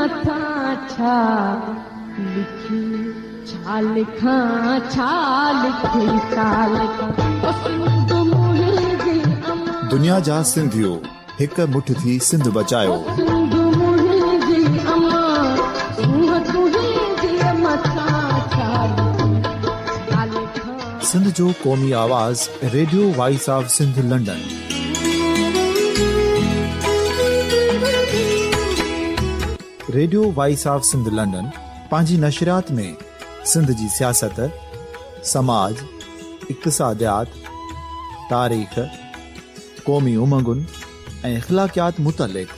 مٿان ڇا لکي ڇا لکان ڇا لکي ڇا لکان او سنڌ منهنجي امان. دنيا جا سنڌيو هڪ مٺ ٿي سنڌ بچايو. او سنڌ منهنجي امان سونهن تنهنجي مٿان ڇا لکي ڇا لکان. سنڌ جو قومي آواز radio voice of Sindh London. Radio voice of Sindh London پنهنجي نشريات ۾ سنڌ جي سياست، سماج، اقتصاديات، تاريخ، قومي امنگن ۽ اخلاقيات متعلق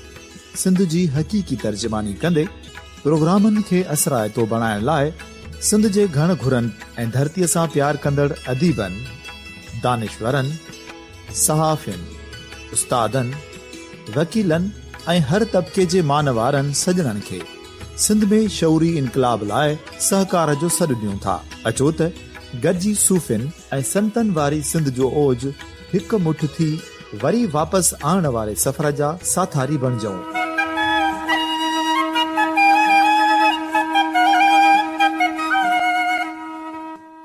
سنڌ جي حقيقي ترجماني ڪندي پروگرامن کي اثرائتو بڻائڻ لاء سنڌ جي گهڻ گهرن ۽ ڌرتيء سان پيار ڪندڙ اديبن، دانشورن، صحافين، استادن، وڪيلن ۽ هر طبقي جي مان وارن سڄڻن کي سنڌ ۾ شعوري انقلاب لاء سهڪار جو سڏ ڏيون ٿا. اچو ته گڏجي صوفين ۽ سنتن واري سنڌ جو اوج هڪ مٺ ٿي وري واپس آڻڻ واري سفر جا ساٿاري بڻجون.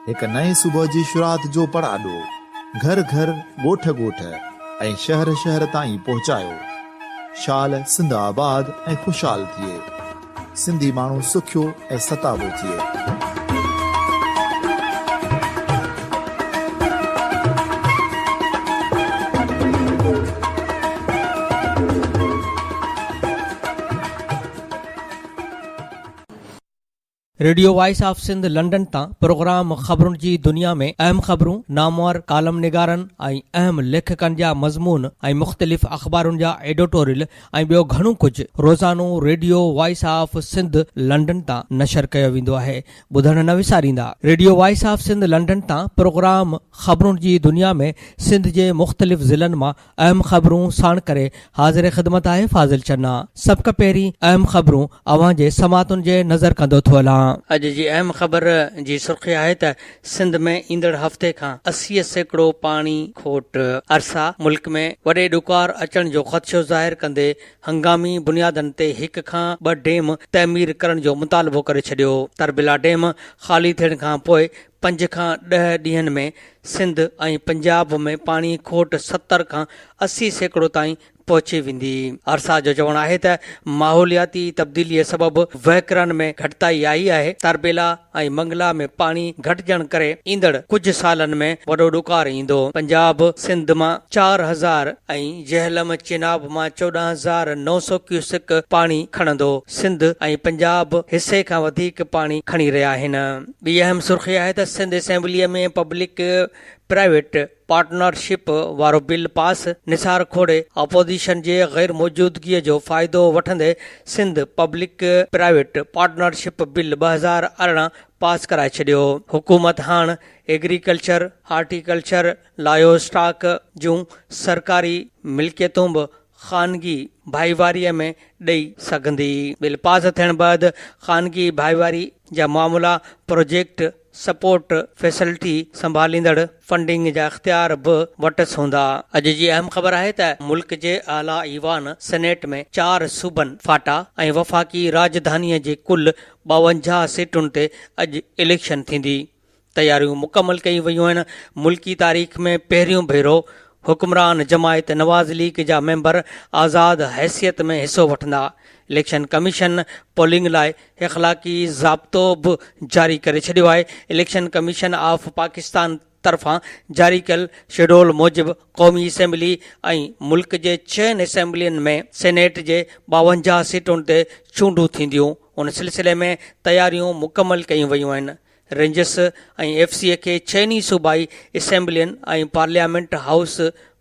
هڪ نئين صبح جي شروعات جو پڙاڏو گهر گهر، ڳوٺ ڳوٺ ۽ شهر شهر تائين پهچايو. شال سنڌ آباد ۽ خوشحال ٿئي. سنڌي ماڻهو سکيو ۽ ستابو ٿئي. Radio voice of Sindh London تان پروگرام خبرن جي دنيا ۾ اهم خبرون، نامور ڪالم نگارن ۽ اهم ليکڪن جا مضمون ۽ مختلف اخبارن جا ايڊيٽوريل ۽ ٻيو گهڻو ڪجهه روزانو radio voice of Sindh London تان نشر ڪيو ويندو آهي. ٻڌڻ نه وساريندا. Radio voice of Sindh London تان پروگرام خبرن جي دنيا ۾ سنڌ جي مختلف ضلعن مان اهم خبرون ساڻ ڪري حاضر خدمت آهي فاضل چنا سڀ کان پهرين اهم خبرون اوهان جي سماعتن جي نظر ڪندو ٿو هلان. اڄ جي اهم خبر جي سرخي آهي ته سنڌ ۾ ايندڙ هفتي کان 80% پاڻي کوٽ، ارسا ملڪ ۾ وڏي ڏڪار اچڻ جو خدشو ظاهر ڪندي هنگامي بنيادن تي هڪ کان ٻه ڊيم تعمير ڪرڻ جو مطالبو ڪري ڇڏيو، تربيلا ڊيم خالي ٿيڻ کان پوء پنج کان ڏهه ڏينهن ۾ سنڌ ۽ پنجاب ۾ پاڻي کوٽ 70 کان 80% تائين پهچي ويندي. ارسا جو چوڻ آهي ته ماحولياتي تبديليء سبب وهڪرن ۾ گهٽتائي آئي آهي، تربيلا ۽ منگلا ۾ پاڻي گهٽجڻ ڪري ايندڙ ڪجهه سالن ۾ وڏو ڏڪار ايندو. پنجاب، سنڌ مان 4000 ۽ جهلم چناب مان 14900 ڪيوسڪ پاڻي کڻندو. سنڌ ۽ پنجاب حصي کان وڌيڪ پاڻي کڻي رهيا آهن. ٻي اهم سرخي آهي ته سنڌ اسيمبليء ۾ پبلڪ پرائيويٽ پارٽنرشپ وارو بل پاس، نثار کوڙي اپوزيشن جي غير موجودگيء جو فائدو وٺندي Sindh public private partnership bill 2018 پاس ڪرائي ڇڏيو، حڪومت هاڻ ايگريڪلچر، هارٽيڪلچر، لائيو اسٽاڪ جون سرڪاري ملڪيتون به خانگي ڀائيواريء ۾ ڏئي سگهندي. بل پاس ٿيڻ بعد خانگي ڀائيواري جا معاملا، پروجيڪٽ سپورٽ فيسلٽي سنڀاليندڙ فنڊنگ جا اختيار به وٽس هوندا. اڄ جي اهم خبر آهي ته ملڪ جي اعليٰ ايوان سينيٽ ۾ چار صوبن فاٽا ۽ وفاقي راڄڌانيء جي ڪل 52 سيٽن تي اڄ اليڪشن ٿيندي. تياريون مڪمل ڪيون ويون آهن، ملڪي تاريخ ۾ پهريون ڀيرو حڪمران جماعت نواز ليگ جا ميمبر آزاد حيثيت ۾ حصو وٺندا، اليڪشن ڪميشن پولنگ لاء اخلاقي ضابطو به جاري ڪري ڇڏيو آهي، اليڪشن ڪميشن آف پاڪستان طرفان جاري ڪيل شيڊول موجب قومي اسيمبلي ۽ ملڪ جي ڇهن اسيمبلين ۾ سينيٽ جي 52 سيٽن تي چونڊون ٿينديون، ان سلسلي ۾ تياريون مڪمل ڪيون ويون آهن. رينجرس ۽ ايف سي کي چئن ئي صوبائي اسيمبلين ۽ پارليامينٽ هائوس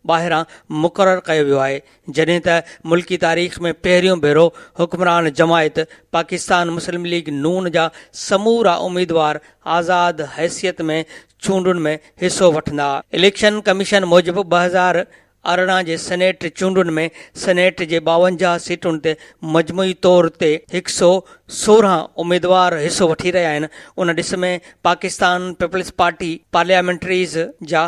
ٻاهران مقرر ڪيو ويو آهي، جڏهن ته ملڪي تاريخ ۾ پهريون ڀيرو حڪمران جماعت پاڪستان مسلم ليگ نون جا سمورا اميدوار آزاد حيثيت ۾ چونڊن ۾ حصو وٺندا. اليڪشن ڪميشن موجب 2000. 18 جي سينيٽ چونڊن ۾ سينيٽ جي 52 سيٽن تي مجموعي طور تي 116 اميدوار حصو وٺي رهيا آهن. ان ڏس ۾ پاڪستان پيپلز پارٽي پارليامينٽريز جا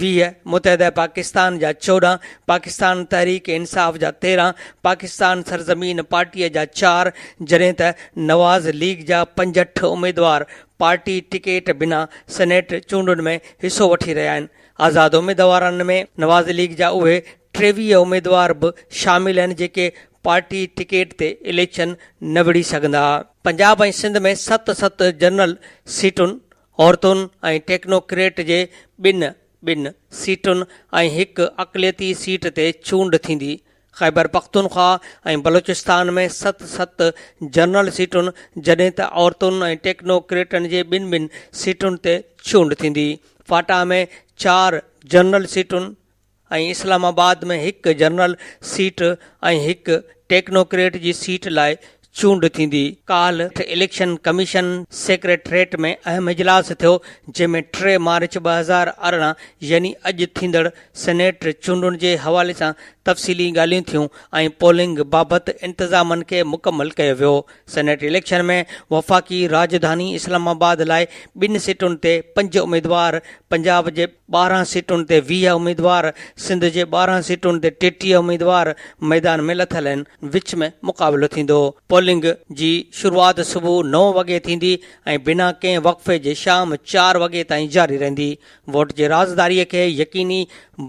20، متحده پاڪستان جا 14، پاڪستان تحريڪ انصاف جا 13، پاڪستان سرزمين پارٽيء جا چار جڏهن ته نواز ليگ جا 65 اميدوار پارٽي ٽڪيٽ بنا سينيٽ چونڊن ۾ حصو وٺي رهيا آهن. آزاد اميدوارن ۾ نواز ليگ جا اهي 23 اميدوار به شامل آهن جيڪي پارٽي ٽڪيٽ تي اليڪشن نه وڙهي سگهندا. پنجاب ۽ سنڌ ۾ ست ست جنرل سيٽن، عورتن ۽ ٽيڪنوڪريٽ جي ٻن ٻن سيٽن ۽ هڪ اقليتي سيٽ تي چونڊ ٿيندي. خيبرپختونخوا ۽ بلوچستان ۾ ست ست جنرل سيٽن جڏهن ته عورتن ۽ ٽيڪنوڪريٽن جي ٻن ٻن سيٽن تي چونڊ ٿيندي. فاٽا ۾ چار جنرل سيٽن ۽ اسلام آباد ۾ هڪ جنرل سيٽ ۽ هڪ ٽيڪنوڪريٽ جي سيٽ لاء چونڊ ٿيندي. ڪالهه اليڪشن ڪميشن سيڪريٽريٽ ۾ اهم اجلاس ٿيو، جنهن ۾ 3 مارچ 2018 يعني اڄ ٿيندڙ سينيٽ چونڊن جي حوالي سان تفصيلي ڳالهيون ٿيون ۽ پولنگ بابت انتظامن کي مڪمل ڪيو ويو. سينيٽ اليڪشن ۾ وفاقي راڄڌاني اسلام آباد لاء ٻن سيٽن تي پنج اميدوار، پنجاب جي 12 سيٽن تي 20 اميدوار، سنڌ جي 12 سيٽن تي 33 اميدوار ميدان ۾ لٿل آهن، وچ ۾ مقابلو ٿيندو. پولنگ جي شروعات صبح نو وڳي ٿيندي ۽ بنا ڪنهن وقفي جي شام چار وڳي تائين جاري رهندي. ووٽ جي رازداري کي يقيني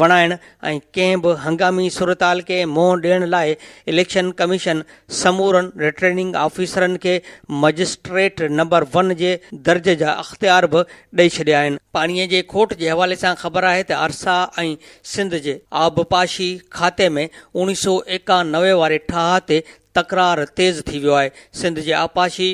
بڻائڻ ۽ ڪنهن به هنگامي صورتحال کي منهن ڏيڻ لاء اليڪشن ڪميشن سمورن ريٽرننگ آفيسرن کي مئجسٽريٽ نمبر ون جي درجي جا اختيار به ڏئي ڇڏيا آهن. پاڻي جي کوٽ جي حوالي سان خبر آهي ته ارسا ۽ سنڌ جي آبپاشي کاتي ۾ 1991 واري ٺاهه تي تڪرار تيز ٿي ويو آهي. سنڌ جي آبپاشي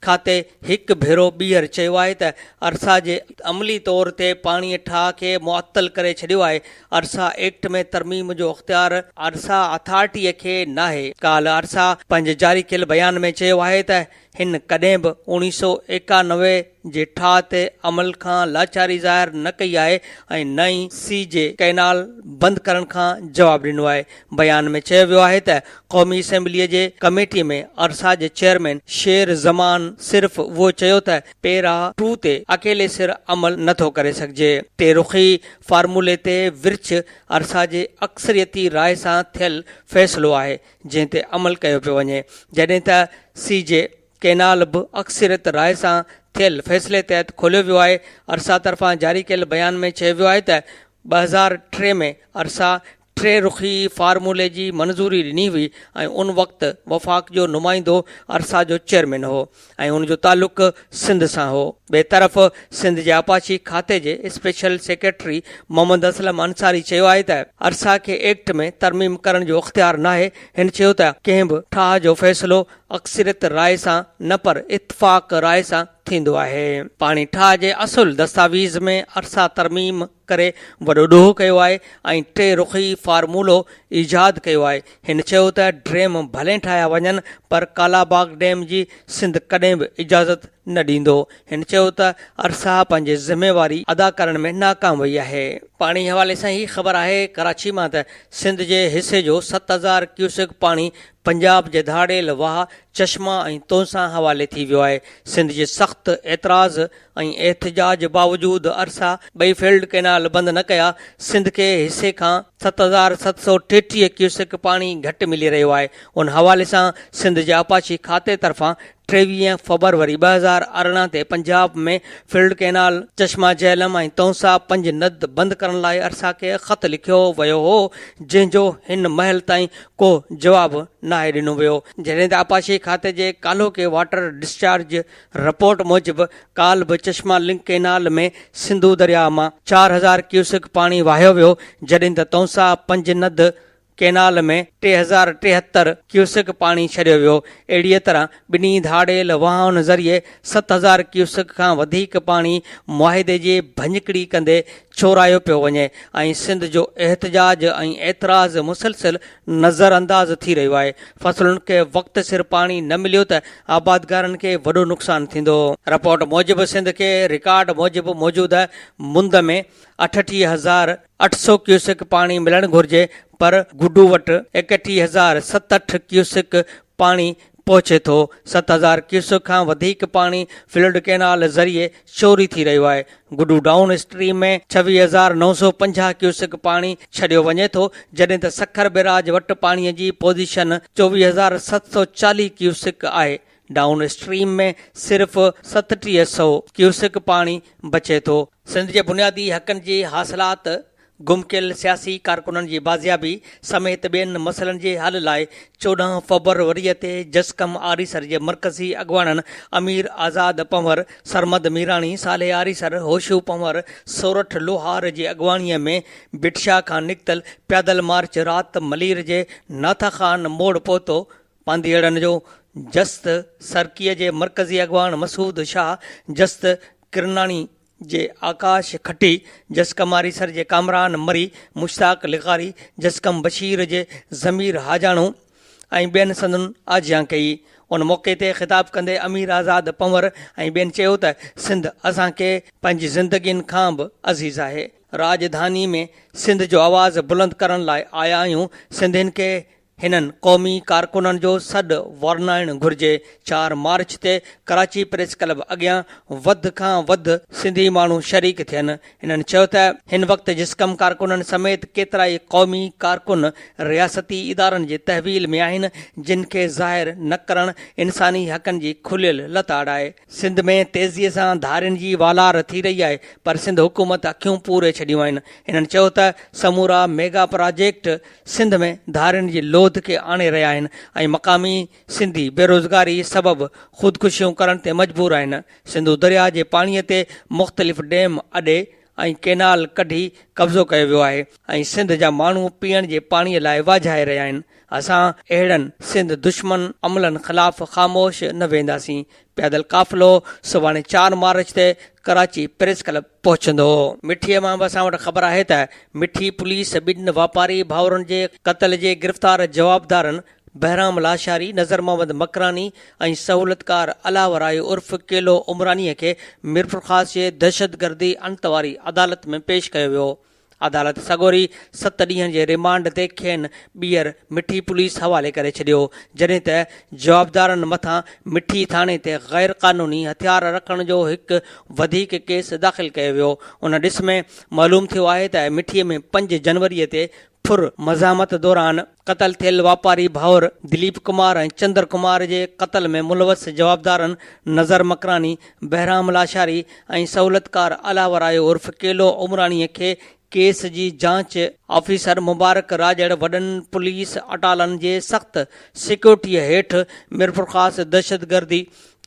کاتي هڪ ڀيرو ٻيهر چيو آهي ته ارسا جي عملي طور تي پاڻي ٺاهه کي معطل ڪري ڇڏيو آهي، ارسا ايڪٽ ۾ ترميم جو اختيار ارسا اٿارٽي کي ناهي. ڪالهه ارسا پنهنجي جاري ڪيل بيان ۾ چيو آهي ته هن ڪڏهن به 1991 جي ٺاهه تي عمل کان لاچاري ظاهر نه ڪئي آهي ۽ نه ئي سي جي ڪئنال بند ڪرڻ کان جواب ڏنو آهي. بيان ۾ چيو ويو آهي ته قومي اسيمبليء جي ڪميٽي ۾ ارسا جي چيئرمين شير زمان صرف اهو چيو ته پيرا ٽو تي اڪيلي سر عمل نه ٿو ڪري سگهجي. ٽي رخي فارمولي تي ورڇ ارسا جي اڪثريتي راء سان ٿيل فيصلو آهي جنهن تي عمل ڪيو پيو وڃي جڏهن ته سي جي ڪئنال به اڪثريت راء سان ٿيل فيصلي تحت کوليو ويو آهي. ارسا طرفان جاري ڪيل بيان ۾ چيو ويو آهي ته 2003 ۾ ارسا ٽي رخي فارمولي جي منظوري ڏني هئي ۽ ان وقت وفاق جو نمائندو ارسا جو چيئرمين هو ۽ ان جو تعلق سنڌ سان هو. ٻئي طرف سنڌ جي آبپاشي کاتي جي اسپيشل سيڪريٽري محمد اسلم انصاري چيو آهي ته ارسا کي ايڪٽ ۾ ترميم ڪرڻ جو اختيار ناهي. هن چيو ته ڪنهن به ٺاهه جو فيصلو اڪثريت راء سان نه پر اتفاق راء سان ٿيندو آهي. پاڻي ٺاهه جي اصل دستاويز ۾ ارسا ترميم ڪري وڏو ڏوهه ڪيو آهي ۽ ٽي رخي فارمولو ايجاد ڪيو آهي. هن چيو ته ڊيم ڀلين ٺاهيا وڃن پر ڪالاباغ ڊيم جي سنڌ ڪڏهن به اجازت نه ڏيندو. هن چيو ته ارسا پنهنجي ذميواري ادا ڪرڻ ۾ ناڪام وئي آهي. پاڻي حوالي سان هي خبر آهي ڪراچي مان ته سنڌ جي حصي جو 7000 ڪيوسڪ پاڻي پنجاب جي ڌاڙيل واهه چشما ۽ تونسا حوالي ٿي ويو آهي. سنڌ جي سخت اعتراض ۽ احتجاج باوجود ارسا ٻئي فيلڊ ڪئنال بند نه ڪيا، سنڌ کي حصي کان 7733 ڪيوسڪ پاڻي گهٽ ملي رهيو آهي، ان حوالي سان سنڌ جي آبپاشي کاتي طرفان 23 فبروري 2018 تي پنجاب ۾ فيلڊ ڪئنال چشما جهلم ۽ تونسا پنج ند بند ڪرڻ لاء ارسا کي خط لکيو ويو هو، جنهن جو هن مهل تائين ڪو جواب ناهي ڏنو ويو، جڏهن ته آبپاشي کاتي جي ڪالهوڪي واٽر ڊسچارج رپورٽ موجب ڪالهه به چشما لنڪ ڪئنال ۾ سنڌو درياهه مان 4000 ڪيوسڪ پاڻي واهيو ويو، جڏهن ته تونسا پنج ند ڪئنال ۾ 3073 ڪيوسڪ پاڻي ڇڏيو ويو، اهڙيء طرح ٻنهي ڌاڙيل واهن ذريعي 7000 ڪيوسڪ کان وڌيڪ پاڻي معاهدي جي ڀڃڪڙي ڪندي چورايو پيو وڃي ۽ سنڌ جو احتجاج ۽ اعتراض مسلسل نظر انداز ٿي رهيو آهي، فصلن کي وقت سر پاڻي نه مليو ته آبادگارن کي وڏو نقصان ٿيندو. رپورٽ موجب سنڌ کي رڪارڊ موجب موجوده مند ۾ 38000. 800 ڪيوسڪ پاڻي ملڻ گهرجي پر گڊو وٽ 31067 ڪيوسڪ پاڻي پهچي ٿو، 7000 ڪيوسڪ کان وڌيڪ پاڻي فلڊ ڪئنال ذريعي چوري ٿي رهيو آهي، گڊو ڊائون اسٽريم ۾ 26950 ڪيوسڪ پاڻي ڇڏيو وڃي ٿو، جڏهن ته سکر بئراج وٽ پاڻي جي پوزيشن 24740 ڪيوسڪ آهي، ڊائون اسٽريم ۾ صرف 3700 ڪيوسڪ پاڻي بچي ٿو. سنڌ جي بنيادي حقن جي حاصلات، گم ڪيل سياسي ڪارڪنن جي بازيابي سميت ٻين مسئلن جي حل لاء 14 فبروريء تي جسقم آريسر جي مرڪزي اڳواڻن امير آزاد پنهور، سرمد ميراڻي، صالح آريسر، هوشو پنهور، سورٺ لوهار جي اڳواڻيء ۾ ڀٽ شاهه کان نڪتل پيادل مارچ رات ملير جي ناٿا خان موڙ پهتو، پانڌيئڙن جو جست سرڪيء جي مرڪزي اڳواڻ مسعود شاهه، جست ڪرناڻي جي آڪاش کٽي، جسقم آريسر جي ڪامران مري، مشتاق لغاري، جسقم بشير جي ضمير حاجاڻو ۽ ٻين سندن آجيان ڪئي. ان موقعي تي خطاب ڪندي امير آزاد پنهور ۽ ٻين چيو ته سنڌ اسان کي پنهنجي زندگين کان به عزيز آهي. راڄڌاني ۾ سنڌ جو آواز بلند ڪرڻ لاء آيا آهيون، سنڌين کي هنن قومي ڪارڪنن جو سڏ ورنائڻ گهرجي، 4 مارچ تي ڪراچي پريس ڪلب اڳيان وڌ کان وڌ سنڌي ماڻهو شريڪ ٿين. هنن چيو ته هن وقت جسقم ڪارڪنن سميت ڪيترائي قومي ڪارڪن رياستي ادارن جي تحويل ۾ آهن جن کي ظاهر نه ڪرڻ انساني حقن جي کليل لتاڙ آهي. سنڌ ۾ تيزي سان ڌارين جي والار ٿي رهي آهي پر سنڌ حڪومت اکيون پوري ڇڏيون آهن. هنن چيو ته سمورا ميگا پراجيڪٽ سنڌ ۾ ڌارين جي لوڌ کي آڻي رهيا آهن ۽ مقامي سنڌي بيروزگاري سبب خودڪشيون ڪرڻ تي مجبور آهن. سنڌو درياهه جي پاڻي تي مختلف ڊيم اڏي ۽ ڪينال ڪڍي قبضو ڪيو ويو آهي ۽ سنڌ جا ماڻهو پيئڻ جي پاڻي لاء واجهائي رهيا آهن. اسان اهڙن سنڌ دشمن عملن خلاف خاموش نه وينداسين. پيادل قافلو سڀاڻي 4 مارچ تي ڪراچي پريس ڪلب پهچندو. مٺيء مان به اسان وٽ خبر آهي ته مٺي پوليس ٻن واپاري ڀائرن جي قتل جي گرفتار جوابدارن بهرام لاشاري، نظر محمد مڪراني ۽ سهولتڪار الله ورائي عرف ڪيلو عمراني کي ميرپورخاص جي دهشتگردي انت واري عدالت ۾ پيش ڪيو ويو. عدالت سڳوري 7 ڏينهن جي ريمانڊ تي کين ٻيهر مٺي پوليس حوالي ڪري ڇڏيو، جڏهن ته جوابدارن مٿان مٺي ٿاڻي تي غير قانوني هٿيار رکڻ جو هڪ وڌيڪ ڪيس داخل ڪيو ويو. ان ڏس ۾ معلوم ٿيو آهي ته مٺي ۾ 5 جنوري تي ڦر مزاحمت دوران قتل ٿيل واپاري ڀائر دليپ ڪمار ۽ چندر ڪمار جي قتل ۾ ملوث جوابدارن نظر مڪراني، بهرام لاشاري ۽ سهولتڪار الله ورايو عرف ڪيلو عمراڻي کي ڪيس جي جاچ آفيسر مبارڪ راڄڙ وڏن پوليس اٽالن جي سخت سيڪيورٽيء هيٺ ميرپورخاص دهشتگردي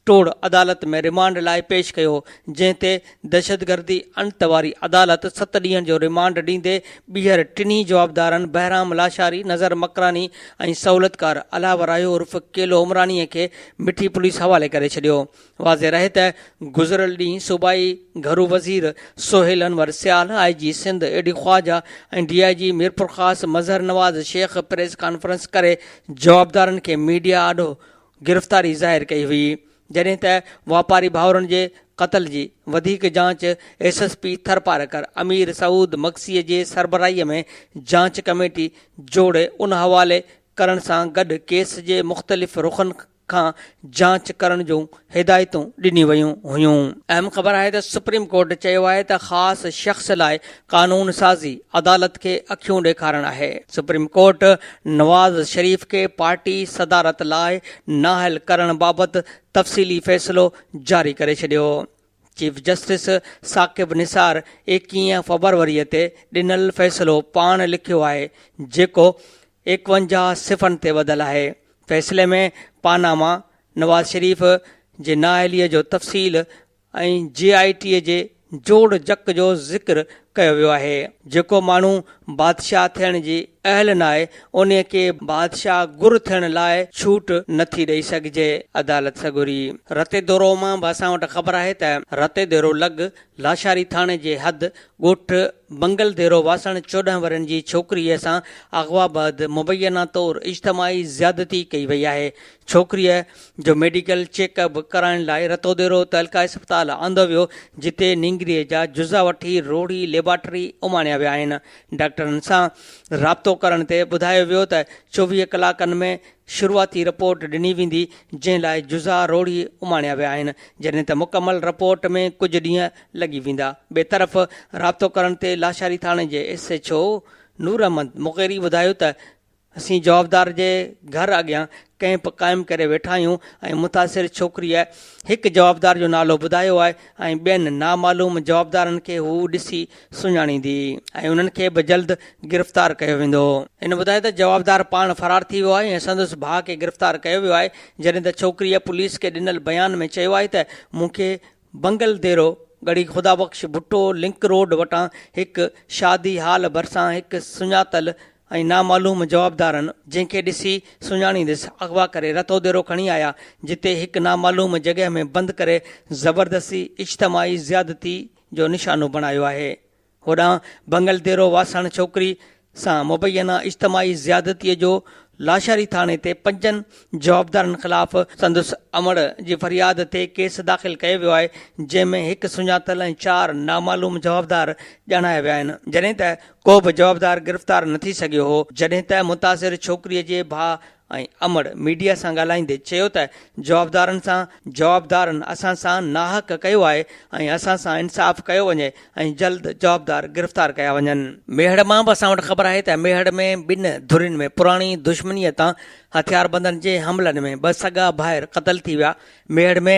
ٽوڙ عدالت ۾ ريمانڊ لاء پيش ڪيو، جنهن تي دهشتگردي انت واري عدالت 7 ڏينهن جو ريمانڊ ڏيندي ٻيهر ٽنهي جوابدارن بهرام لاشاري، نظر مڪراني ۽ سهولتڪار الله ورايو عرف ڪيلو عمراڻي کي مٺي پوليس حوالي ڪري ڇڏيو. واضح رهي ته گذريل ڏينهن صوبائي گهرو وزير Sohail Anwar Sial, I G Sindh A D Khawaja ۽ D I G Mirpurkhas Mazhar Nawaz Shaikh press conference ڪري جوابدارن کي ميڊيا آڏو گرفتاري ظاهر ڪئي هئي، جڏهن ته واپاري ڀائرن جي قتل جي وڌيڪ جاچ ايس ايس پي ٿرپارڪر امير سعود مگسي جي سربراهي ۾ جاچ ڪميٽي جوڙي ان حوالي ڪرڻ سان گڏ ڪيس جي مختلف رخن کان جاچ ڪرڻ جون هدايتون ڏنيون ويون هيون. اهم خبر آهي ته سپريم ڪورٽ چيو آهي ته خاص شخص لاء قانون سازي عدالت کي اکيون ڏيکارڻ آهي. سپريم ڪورٽ نواز شريف کي پارٽي صدارت لاء نااهل ڪرڻ بابت تفصيلي فيصلو جاري ڪري ڇڏيو. چيف جسٽس ثاقب نثار 21 فبروري تي ڏنل فيصلو پاڻ لکيو آهي جيڪو 51 صفحن تي ٻڌل آهي. فيصلي ۾ پاناما، نواز شريف جي نااهلي جو تفصيل ۽ جي آء ٽي جي جوڙ جڪ جو ذڪر ڪيو ويو آهي. جيڪو ماڻهو بادشاهه ٿيڻ جي اهل ناهي، انهيء کي بادشاهه گر ٿيڻ لاء ڇوٽ نٿي ڏئي سگهجي. عدالت سڳوري. رتيديرو مان به اسان وٽ خبر آهي ته رتيديرو لڳ لاشاري ٿاڻي جي حد ڳوٺ بنگل ديرو واسڻ 14 ورهين جي ڇوڪريء سان اغوا بعد مبينا طور اجتماعي زيادتي ڪئي وئي آهي. ڇوڪريء جو ميڊيڪل چيڪ اپ ڪرائڻ لاء رتوديرو تعلقه اسپتال آندو ويو، جتي نينگريء جا جزا وٺي روهڙي ليبارٽري. ليبارٽري اماڻيا ويا آهن. ڊاڪٽرن سان رابطو ڪرڻ تي ٻڌايو ويو ته 24 ڪلاڪن ۾ شروعاتي رپورٽ ڏني ويندي جنهن لاء جزا روهڙي اماڻيا ويا آهن جڏهن ته مڪمل رپورٽ ۾ ڪجهه ڏينهن لڳي ويندا. ٻئي طرف رابطو ڪرڻ تي لاشاري ٿاڻي جي S H O Noor Ahmed Mugheri ٻڌايو ته اسين جوابدار جي گهر اڳيان ڪئمپ قائم ڪري ويٺا آهيون ۽ متاثر ڇوڪريء هڪ جوابدار جو نالو ٻڌايو آهي ۽ ٻين نامعلوم جوابدارن کي هو ڏسي سڃاڻيندي ۽ انهن کي به جلد گرفتار ڪيو ويندو. هن ٻڌايو ته جوابدار پاڻ فرار ٿي ويو آهي ۽ سندس ڀاء کي گرفتار ڪيو ويو آهي جڏهن ته ڇوڪريء پوليس کي ڏنل بيان ۾ چيو آهي ته مون کي بنگل ديرو ڳڙهي خدا بخش ڀٽو لنڪ روڊ وٽان هڪ شادي هال ڀرسان هڪ سڃاتل ۽ نامعلوم جوابدارن، جنهن کي ڏسي سڃاڻينديس، اغوا ڪري رتوديرو کڻي آيا، جتي هڪ نامعلوم جڳهه ۾ بند ڪري زبردستي اجتماعي زيادتي جو نشانو بڻايو آهي. هوڏانهن بنگل ديرو واسڻ ڇوڪري سان مبينا اجتماعي زيادتي جو لاشاري ٿاڻي تي پنجن جوابدارن خلاف سندس امڙ جي فرياد تي ڪيس داخل ڪيو ويو آهي، جنهن ۾ هڪ سڃاتل ۽ چار نامعلوم جوابدار ڄاڻايا ويا آهن، جڏهن ته ڪو به جوابدار گرفتار نه ٿي سگهيو هو، جڏهن ته متاثر ڇوڪريء جي ڀاء ۽ امڙ ميڊيا سان ڳالهائيندي چيو ته جوابدارن سان جوابدارن اسان سان ناحق ڪيو آهي ۽ اسان سان انصاف ڪيو وڃي ۽ جلد جوابدار گرفتار ڪيا وڃن. ميهڙ مان به اسان وٽ خبر آهي ته ميهڙ ۾ ٻن ڌرين ۾ پراڻي دشمنيء تان هٿياربندن جي حملن ۾ ٻه سڳا ڀائر قتل ٿي ويا، ميهڙ ۾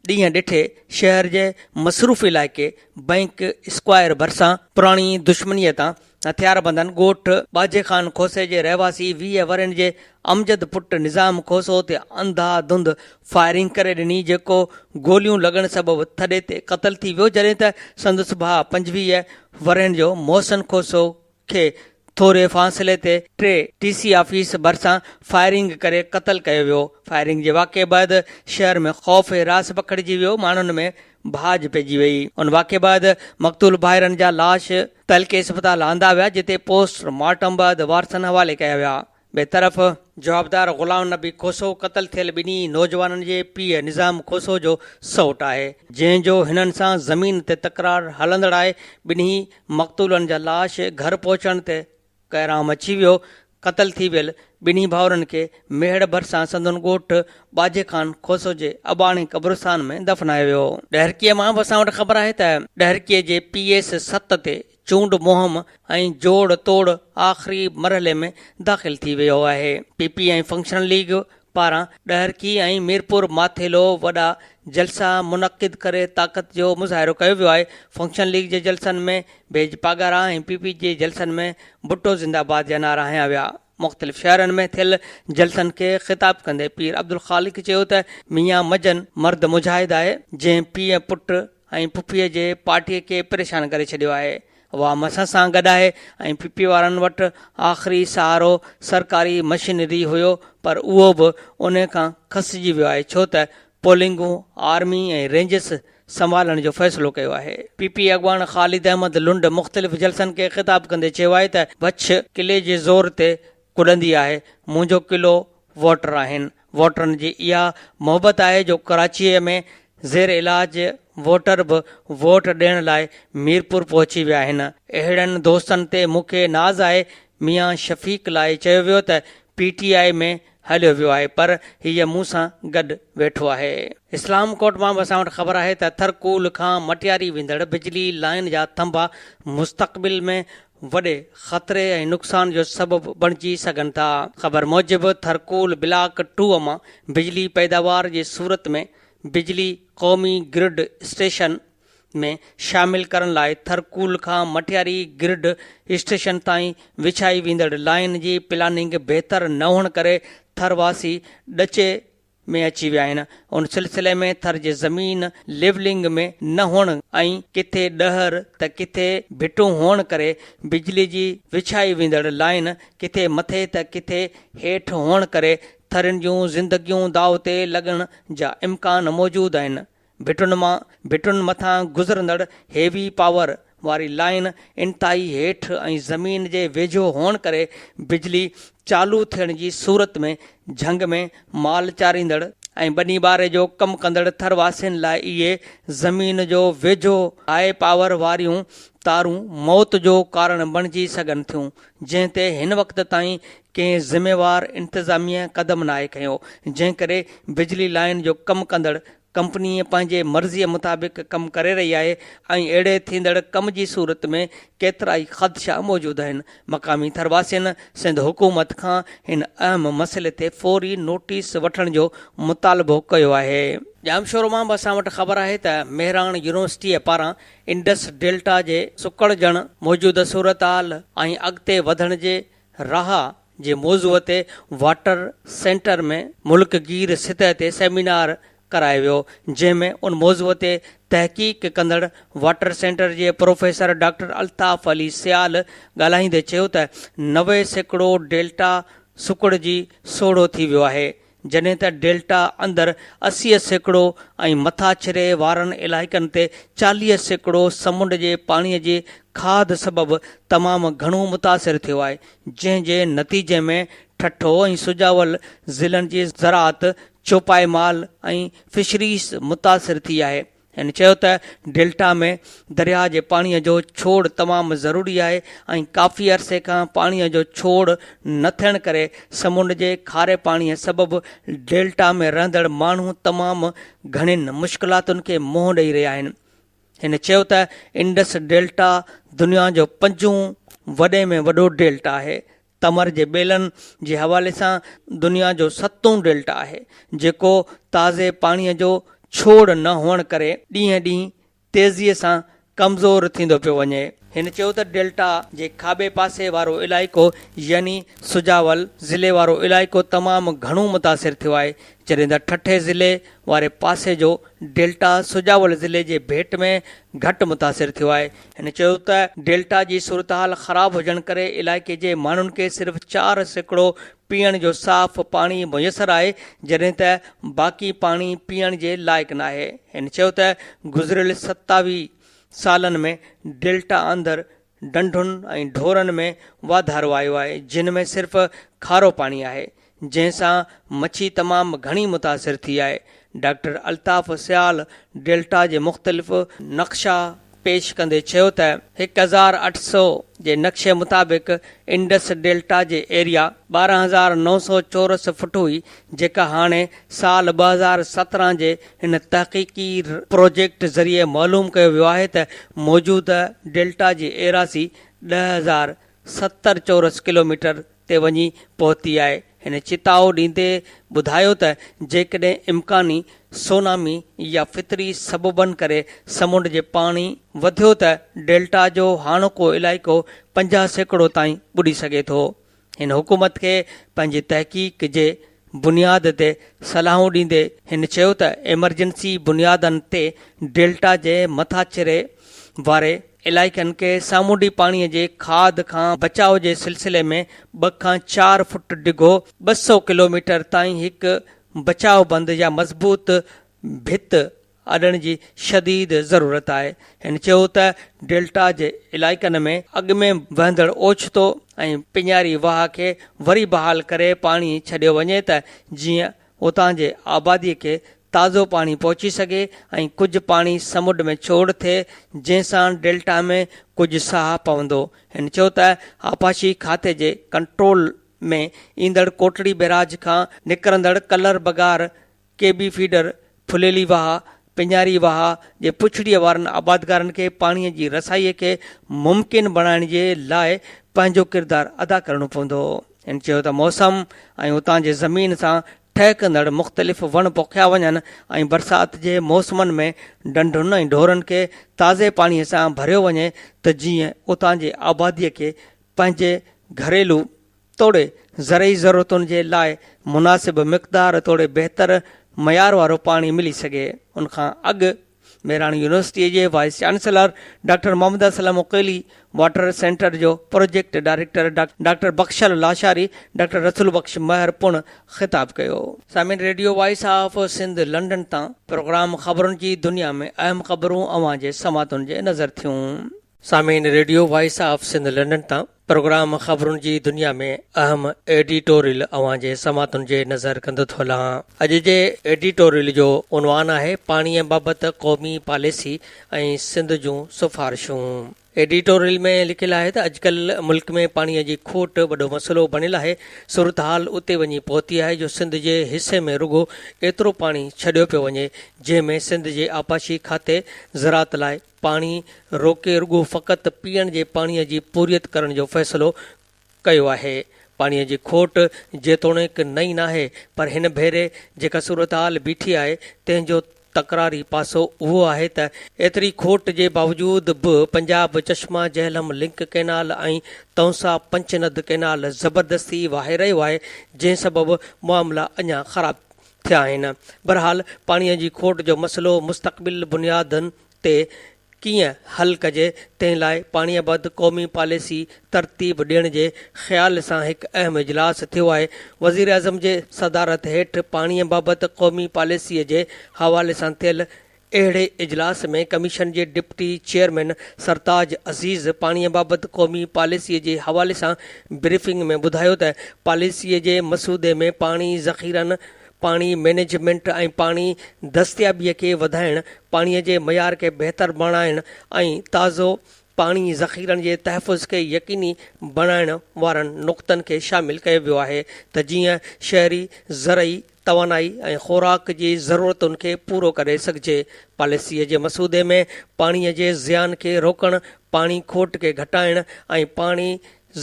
ڏينهن ڏٺي شهر جي مصروف علائقي بئنڪ اسڪوائر ڀرسان پراڻي دشمنيء تان هٿياربندن ڳوٺ ٻاجهي خان کوسي جي رهواسي 20 ورهين جي امجد پٽ نظام کوسو تي انڌا ڌنڌ فائرنگ ڪري ڏني جيڪو گوليون لڳڻ سبب ٿڏي تي قتل ٿي ويو جڏهن ته سندس ڀاء 25 ورهين جو محسن کوسو کي ٿوري فاصلي تي ٽي ٽي سي آفيس ڀرسان فائرنگ ڪري قتل ڪيو ويو. فائرنگ جي واقعي بعد شهر ۾ خوف هراس پکڙجي ويو، ماڻهن ۾ ڀاڄ پئجي وئي. ان واقعي بعد مقتول ڀائرن جا لاش تعلقي اسپتال آندا ويا، جتي پوسٽ مارٽم بعد وارثن حوالي ڪيا ويا. ٻئي طرف جوابدار غلام نبي کوسو قتل ٿيل ٻنهي نوجوانن جي پيء نظام کوسو جو سئوٽ آهي، جنهن جو هنن سان زمين تي تڪرار هلندڙ آهي، ٻنهي مقتولن جا لاش گهر پهچڻ تي ڪهرام اچي ويو، قتل ٿي ويل ٻنهي ڀائرن کي ميهڙ ڀرسان سندن ڳوٺ ٻاجهي خان کوسو جي اباڻي قبرستان ۾ دفنايو ويو. ڏهرڪيء مان به اسان وٽ خبر آهي ته ڏهرڪيء جي پي ايس ست تي چونڊ مهم ۽ جوڙ توڙ آخري مرحلي ۾ داخل ٿي ويو آهي. پي پي ۽ فنڪشنل ليگ پاران ڏهرڪي ۽ ميرپور ماٿيلو وڏا جلسا منعقد ڪري طاقت جو مظاهرو ڪيو ويو آهي. فنڪشن ليگ جي جلسن ۾ ڀيڄ پاڳارا ۽ پي پي جي جلسن ۾ ڀٽو زنده باد جا نعرا هنيا ويا. مختلف شهرن ۾ ٿيل جلسن کي خطاب ڪندي پير عبدالخالق چيو ته ميان مجن مرد مجاهد آهي جنهن پيء پٽ ۽ پڦيء جي پارٽيء کي پريشان ڪري ڇڏيو آهي. عوام اسان سان گڏ آهي ۽ پي پي وارن وٽ آخري سهارو سرڪاري مشينري هيو پر اهو به انهي کان کسجي ويو آهي ڇو ته پولنگون آرمي ۽ رينجرس سنڀالڻ جو فيصلو ڪيو آهي. پي پي اڳواڻ خالد احمد لنڊ مختلف جلسن کي خطاب ڪندي چيو آهي ته وڇ قلعي جي زور تي ڪڏندي آهي، منهنجو قلعو ووٽر آهن، ووٽرن جي اها محبت آهي جو ڪراچيء ۾ زير علاج ووٽر به ووٽ ڏيڻ لاء ميرپور پهچي ويا آهن، اهڙن دوستن تي مون کي ناز آهي، ميان شفيق لاء چيو ويو ته پي ٽي آء ۾ هليو ويو آهي پر هيء مون سان گڏ ويٺو آهي. اسلام ڪوٽ مان به اسان وٽ خبر آهي ته ٿرڪول کان مٽياري ويندڙ بجلي لائين جا ٿنڀا مستقبل ۾ وڏي خطري ۽ نقصان جو سبب بڻجي سگهن ٿا. خبر موجب ٿرڪول بلاڪ ٽو مان بجلي پيداوار جي صورت ۾ بجلي قومي گرڊ اسٽيشن ۾ شامل ڪرڻ لاء ٿرڪول کان مٽياري گرڊ اسٽيشن تائين وڇائي ويندڙ لائين جي پلاننگ بهتر نه هئڻ ڪري ٿر واسي ڏچي ۾ اچي ويا آهن. ان سلسلي ۾ ٿر جي زمين ليولنگ ۾ نه هئڻ ۽ ڪٿي ڏهر ته ڪٿي ڀٽون هئڻ ڪري بجلي جي وڇائي ويندڙ لائين ڪٿي مٿي ته ڪٿي هيٺ هئڻ ڪري ٿرين جون زندگيون داء تي لڳڻ جا امڪان موجود آهن. ڀٽن مان ڀٽن مٿان گذرندڙ هيوي پاور واري لائين انتهائي هيٺ ۽ زمين جي ويجهو هئڻ ڪري بجلي چالو ٿيڻ جي صورت ۾ جهنگ ۾ مال چاريندڙ ۽ ٻني ٻاري جو ڪم ڪندڙ ٿر واسين لاء اهي زمين جو ويجهو هاء پاور واريون تارون موت جو ڪارڻ بڻجي سگهن ٿيون، جنهن تي هن وقت تائين ڪنهن ذميوار انتظاميه قدم ناهي کنيو، جنهن ڪري بجلي لائين جو ڪم ڪندڙ ڪمپني پنهنجي مرضيء مطابق ڪم ڪري رهي آهي ۽ اهڙي ٿيندڙ ڪم جي صورت ۾ ڪيترائي خدشا موجود آهن. مقامي ٿرواسين سنڌ حڪومت کان هن اهم مسئلي تي فوري نوٽيس وٺڻ جو مطالبو ڪيو آهي. ڄامشورو مان به اسان وٽ خبر آهي ته مهراڻ يونيورسٽيء پاران انڊس ڊيلٽا جي سڪڙجڻ، موجوده صورتحال ۽ اڳتي وڌڻ جي راهه جي موضوع تي واٽر سينٽر ۾ ملڪ گير سطح تي سيمينار ڪرايو ويو، جنهن ۾ ان موضوع تي تحقيق ڪندڙ واٽر سينٽر جي پروفيسر ڊاڪٽر الطاف علي سيال ڳالهائيندي چيو ته 90% ڊيلٽا سڪڙجي سوڙهو ٿي ويو آهي، جڏهن ته ڊيلٽا اندر 80% ۽ مٿاڇري وارن علائقن تي 40% سمنڊ جي پاڻي جي کاڌ سبب تمام گهڻو متاثر ٿيو آهي، جنهن جي نتيجي ۾ ٺٽو ۽ سجاول ضلعن جي زراعت، چوپائي مال ۽ فشريز متاثر ٿي آهي. هن چيو ته ڊيلٽا ۾ درياهه جي پاڻي جو ڇوڙ تمام ضروري آهي ۽ ڪافي عرصي کان پاڻي جو ڇوڙ نه ٿيڻ ڪري سمنڊ جي کاري پاڻي سبب ڊيلٽا ۾ رهندڙ ماڻهو تمام گهڻين مشڪلاتن کي منهن ڏئي رهيا آهن. هن چيو ته انڊس ڊيلٽا دنيا جو پنجون وڏي ۾ وڏو ڊيلٽا آهي تمر جي ٻيلن جي حوالي سان دنيا جو ستون ڊيلٽا آهي، جيڪو تازي پاڻيء جو ڇوڙ نه هئڻ ڪري ڏينهن ڏينهن تيزيء سان ڪمزور ٿيندو پيو وڃي. هن چيو ته ڊيلٽا جي کاٻي پاسي وارو علائقو يعني سجاول ضلعي وارو علائقو تمام گهڻو متاثر ٿيو آهي، جڏهن ته ٺٽي ضلعي واري پاسي جو ڊيلٽا سجاول ضلعي جي ڀيٽ ۾ گهٽ متاثر ٿيو آهي. هن چيو ته ڊيلٽا جي صورتحال خراب هجڻ ڪري علائقي جي ماڻهن کي صرف 4% پيئڻ جو صاف پاڻي ميسر آهي جڏهن ته باقي پاڻي پيئڻ جي لائق ناهي. هن چيو ته گذريل 27 سالن ۾ ڊيلٽا اندر ڍنڍن ۽ ڍورن ۾ واڌارو آيو آهي جن ۾ صرف کارو پاڻي آهي جنهن سان مڇي تمام گهڻي متاثر ٿي آهي. ڊاڪٽر الطاف سيال ڊيلٽا جي مختلف نقشا پيش ڪندي چيو ته 1800 جي نقشي مطابق انڊس ڊيلٽا جي ايريا 12900 چورس فٽ هئي جيڪا هاڻي سال 2017 جي هن تحقيقي پروجيڪٽ ذريعي معلوم ڪيو ويو آهي ته موجوده ڊيلٽا جي ايراضي 10,070 چورس ڪلوميٽر تي وڃي پهتي آهي. هن چتاء ڏيندي ٻڌايو ته جيڪڏهن امڪاني سونامي يا فطري سببن ڪري سمنڊ جي پاڻي وڌيو ته ڊيلٽا جو هاڻوڪو علائقو 50% تائين ٻڏي سگهي ٿو. هن حڪومت کي پنهنجي تحقيق جي بنياد تي صلاحون ڏيندي هن چيو ته ايمرجنسي بنيادن تي ڊيلٽا جي مٿاڇري واري علائقن کي سامونڊي پاڻي جي کاڌ کان بچاء جي سلسلي ۾ ٻه کان چار فٽ ڊگهو 200 ڪلوميٽر تائين هڪ بچاء بند يا مضبوط ڀت اڏڻ جي شديد ضرورت آهي. هن چيو ته ڊيلٽا جي علائقن ۾ اڳ ۾ وهندڙ اوچتو ۽ پڃاري واهه کي وري بحال ڪري پاڻي ڇڏيو وڃي ته جيئن اتان جي آبادي کي تازو پاڻي پهچي سگهي ۽ ڪجهه پاڻي سمنڊ ۾ ڇوڙ ٿئي جنهن سان ڊيلٽا ۾ ڪجهه ساهه پوندو. هن چيو ته آبپاشي کاتي جي ڪنٽرول ۾ ايندڙ ڪوٽڙي بئراج کان نڪرندڙ ڪلر بگار ڪي بي فيڊر، ڦليلي واهه، پڃاري واهه جي پڇڙيء وارن آبادگارن کي پاڻيء جي رسائيء کي ممڪن بڻائڻ جي لاء پنهنجو ڪردار ادا ڪرڻو پوندو. هن چيو ته موسم ۽ اتان جي زمين سان ٺهڪندڙ مختلف وڻ پوکيا وڃن ۽ برسات جي موسمن ۾ ڍنڍن ۽ ڍورن کي تازي پاڻيء سان ڀريو وڃي ته جيئن اتان جي آباديء کي پنهنجي گهريلو توڙي زرعي ضرورتن جي لاء مناسب مقدار توڙي بهتر معيار وارو پاڻي ملي سگهي. ان کان اڳ مهراڻ يونيورسٽيء جي vice chancellor doctor Muhammad Aslam Uqaili, water centre جو project director doctor Bakhshal Lashari, doctor Rasool Bakhsh Mehar پڻ خطاب ڪيو. سامعين radio voice of Sindh London تان پروگرام خبرن جي دنيا ۾ اهم خبرون اوهان جي سماعتن جي نظر ٿيون. سامعين radio voice of Sindh London تان پروگرام خبرن جي دنيا ۾ اهم ايڊيٽوريل اوهان جي سماعتن جي نظر ڪندو ٿو هلان. اڄ جي ايڊيٽوريل جو عنوان آهي پاڻيء بابت قومي پاليسي ۽ سنڌ جون سفارشون. ايڊيٽوريل ۾ لکيل آهي ته اڄڪلهه ملڪ ۾ پاڻي جي کوٽ وڏو مسئلو بڻيل آهي، صورتحال اتي وڃي پهتي آهي جو سنڌ جي حصي ۾ رڳو ايترو پاڻي ڇڏيو پيو وڃي، جنهن ۾ سنڌ جي آبپاشي کاتي زراعت لاء پاڻي روڪي رڳو فقط پيئڻ جي پاڻي جي پوريت ڪرڻ جو فيصلو ڪيو آهي. پاڻي جي کوٽ جيتوڻيڪ نئين ناهي پر هن ڀيري جيڪا صورتحال بيٺي آهي تنهن جو تڪراري پاسو اهو آهي ته ايتري کوٽ جي باوجود به Punjab Chashma Jhelum link canal ۽ Taunsa Panjnad canal زبردستي واهي رهيو آهي جنهن سبب معاملا اڃا خراب ٿيا آهن. بهرحال پاڻي جي کوٽ جو مسئلو مستقبل بنيادن تي ڪيئن حل ڪجي، تنهن لاء پاڻيء بابت قومي پاليسي ترتيب ڏيڻ جي خيال سان هڪ اهم اجلاس ٿيو آهي. وزيراعظم جي صدارت هيٺ پاڻيء بابت قومي پاليسيء جي حوالي سان ٿيل اهڙي اجلاس ۾ ڪميشن جي ڊپٽي چيئرمين سرتاج عزيز پاڻيء بابت قومي پاليسيء جي حوالي سان بريفنگ ۾ ٻڌايو ته پاليسيء جي مسودي ۾ پاڻي ذخيرن پاڻي مئنيجمينٽ ۽ پاڻي دستيابيء کي وڌائڻ، پاڻي جي معيار کي بهتر بڻائڻ ۽ تازو پاڻي ذخيرن جي تحفظ کي يقيني بڻائڻ وارن نقطن کي شامل ڪيو ويو آهي ته جيئن شهري زرعي توانائي ۽ خوراڪ جي ضرورتن کي پورو ڪري سگهجي. پاليسيء جي مسودي ۾ پاڻي جي زيان کي روڪڻ، پاڻي کوٽ کي گهٽائڻ ۽ پاڻي